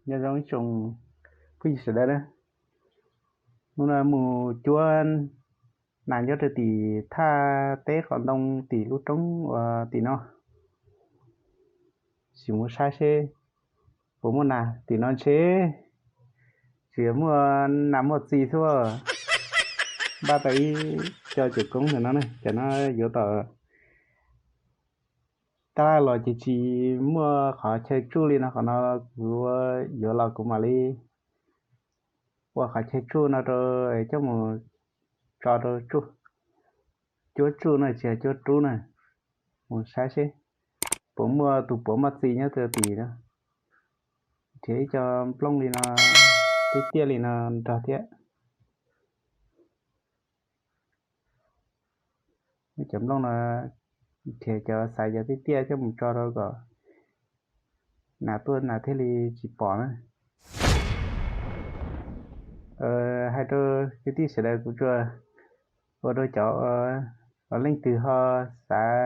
Nyob zoo ib tsoom phooj ywg sawv daws na, hnub no mus cuab nas nyob rau tim thaj teb qos ntoo tim lub roob uas tim no, sim mus saib seb puas muaj nas. Tim no ntshe tsuas yog muaj nas muaj txiv xwb. Npaj tau ib co cawv koob ntawm no ne, cov no yuav tom tab laj los ces tsis muaj qhov chaw tsuj li no, qhov no kuv yuav los kuv mam li ua qhov chaw tsuj no rau coj mus tso rau tsuj, cuab tsuj na, tsis yog cuab rub na. Mus saib seb puas muaj tus puav muaj txiv nyob rau tim no. Nrhiav ib co nplooj li no, tiaj tiaj li no nrog thiab. Cov nplooj no nrhiav cov xaiv cov tiaj tiaj coj mus tso rau kom nas tuaj nas thiaj li tsis pom na. Hais rau kwv tij sawv daws, kuv tsuas ua rau cov uas leej twg ho xav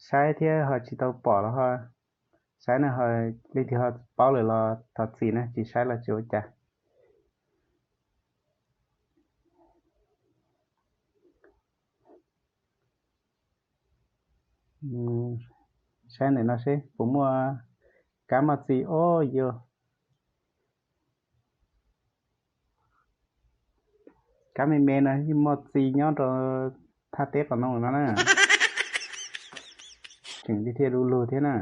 saib thiab ho tsis tau pom los ho saib na, ho leej twg ho paub lawm los thov txim na, tsis saib los tsis ua cas. Saib ntawm no seb puas muaj kab muaj txiv. Ob, yog kab me me no yeej muaj txiv nyob rau thaj teb qos ntoo no na. Tseem li thiaj du lug thiab na.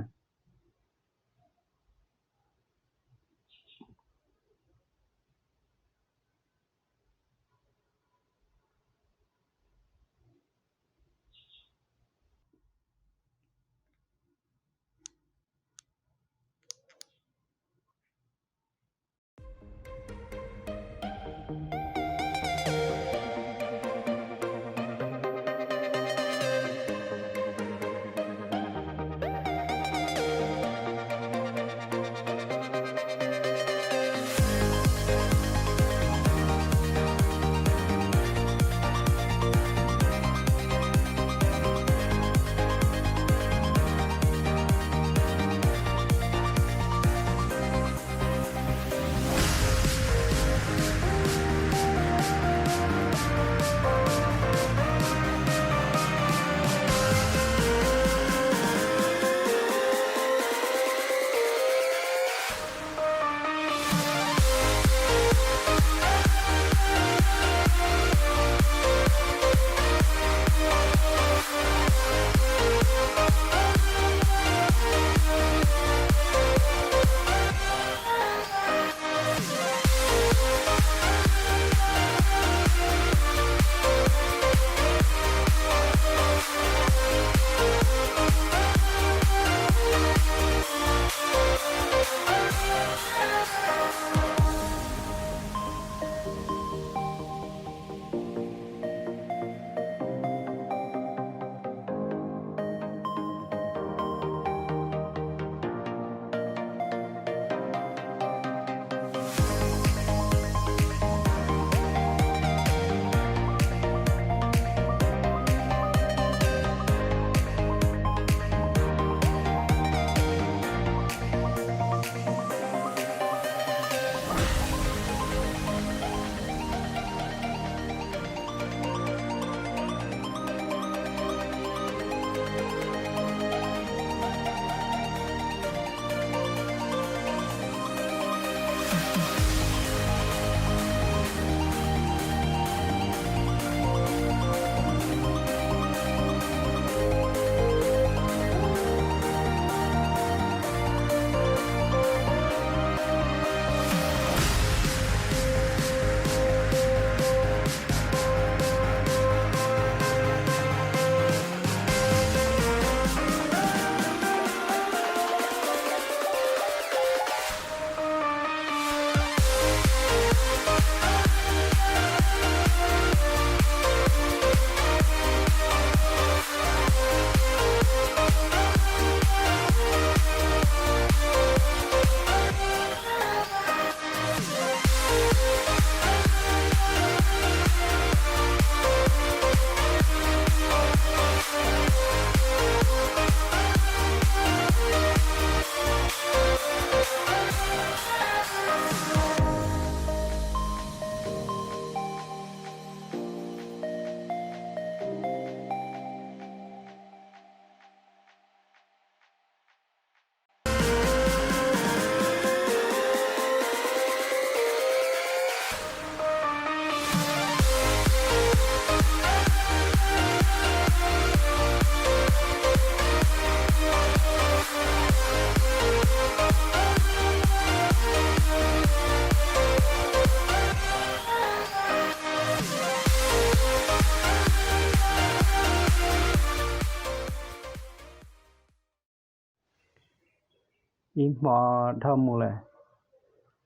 ib hmo dhau mus lawm.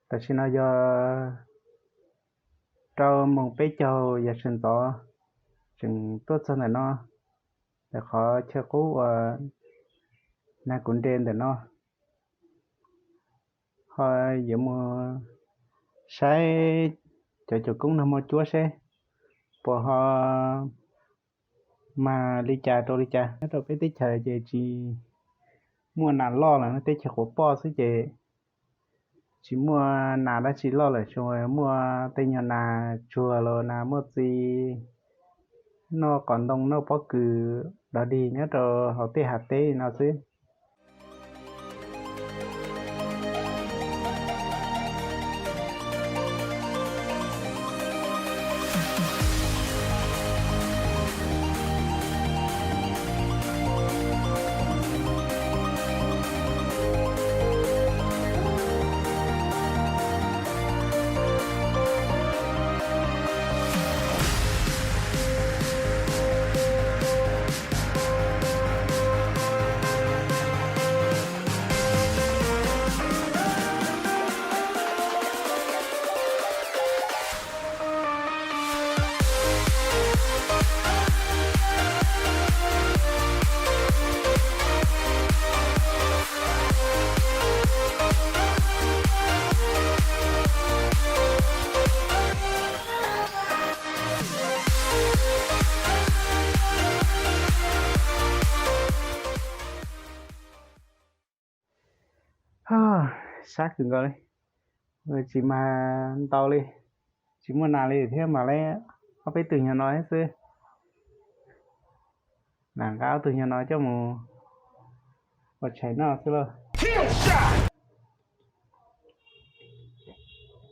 Tam sim no yog rau moos peb caug yam sawv ntxov tseem tuaj txog ntawm no, ntawm qhov chaw qub uas nag kuv nres ntawm no. Ho yuav mus saib cov cuam koob nag hmo cuab seb puas ho mag li cas rau li cas. Nyob rau peb teb chaws ces tsis muaj nas loj lawm, teb chaws quav poj xwb ces tsis muaj nas dab tsi loj lawm, tsuas muaj tej nyuag nas tsuag los nas muaj txiv noj qos ntoo noj pob kws dog dig nyob rau hauv tej hav teb no xwb. Sab kawg nkaus li, tsis mag ntau li, tsis muaj nas li thiab, mag li ob peb tug nyuag no xwb. Lam nqa ob tug nyuag no coj mus ua tshais noj xwb lauj.